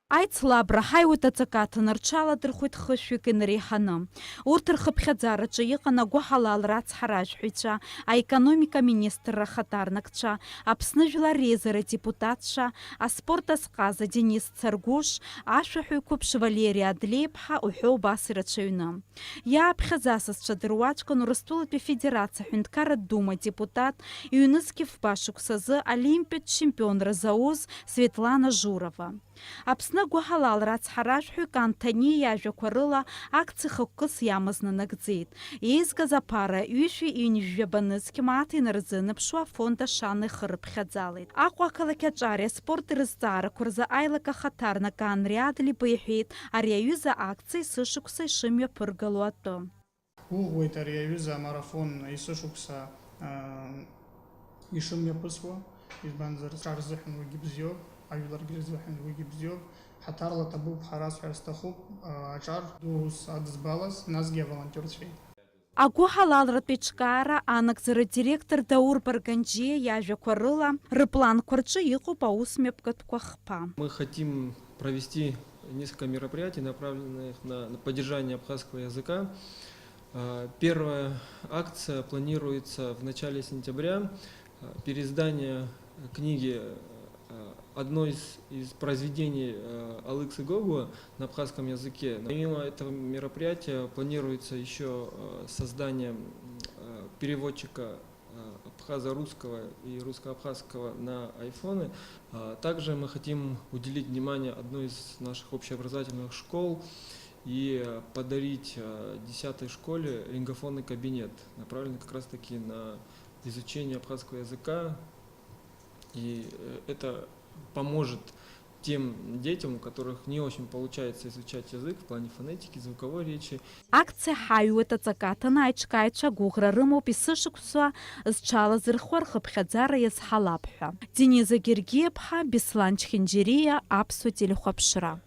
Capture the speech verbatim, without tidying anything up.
Аицлабра ҳаиуеит аҵакы аҭаны, рҽаладырхәеит хышәҩык инареиҳаны. Урҭ рхыԥхьаӡараҿы иҟан агәыҳалалра ацҳаражәҳәаҩцәа, аекономика аминистрра ахаҭарнакцәа, Аԥсны Жәлар Реизара адепутатцәа, аспорт азҟаза Денис Царгәыш, ашәаҳәаҩ қәыԥш Валери Адлеиԥҳа уҳәа убас ирацәаҩны. Иааԥхьаз асасцәа дыруаӡәкын Урыстәылатәи Афедерациа Аҳәынҭқарратә Дума адепутат, ҩнызқь фба шықәсазы олимпиатә чемпионра зауз Светлана Журова. Аԥсны агәыҳалалра ацҳаражәҳәаҩ Кан Ҭаниа иажәақәа рыла, акциа хықәкыс иамазны нагӡеит. Еизгаз аԥара ҩышәи ҩынҩажәаба нызқь мааҭ инарзынаԥшуа афонд Ашана ихы рыԥхьаӡалеит. Аҟәа ақалақь аҿареи аспорти рызҵаарақәа рзы аилак ахаҭарнак Анри Адлеиба иҳәеит, ари аҩыза акциа есышықәса ишымҩаԥыргало атәы. Гәыӷуеит ари аҩыза амарафон есышықәса, аа, ишымҩаԥысуа, избанзар, сара рзыҳәан уигьы бзиоуп, ажәларгьы рзыҳәан уигьы бзиоуп. Ҳаҭарла ҭабуп ҳәа расҳәар сҭахуп, аа, аҿар ду ус адызбалаз, насгьы аволонтиорцәеи. Агәыҳалалратә еиҿкаара анагӡара директор Даур Барганџьиа иажәақәа рыла, рыпланқәа рҿы иҟоуп аус мҩаԥгатәқәа хԥа. Мы хотим провести несколько мероприятий, направленных на, на поддержание абхазского языка. А, первая акция планируется в начале сентября. А, переиздание книги, а, одной из, из произведений, а, Алыксы Гогуа на абхазском языке. Помимо этого мероприятия планируется ещё, а, создание, м, а, переводчика, а, абхазо-русского и русско-абхазского на айфоны. А, также мы хотим уделить внимание одной из наших общеобразовательных школ и, а, подарить, а, десятой школе лингафонный кабинет, направленный как раз-таки на изучение абхазского языка. И, э, это поможет тем детям, у которых не очень получается изучать язык в плане фонетики, звуковой речи. Акциа ҳаҩуеит аҵакы аҭаны аиҿкааҩцәа агәыӷра рымоуп есышықәса зҽалазырхуа рхыԥхьаӡара иазҳалап ҳәа. Дениза Гергиаԥҳа, Беслан Чхинџьириа, Аԥсуа телехәаԥшра.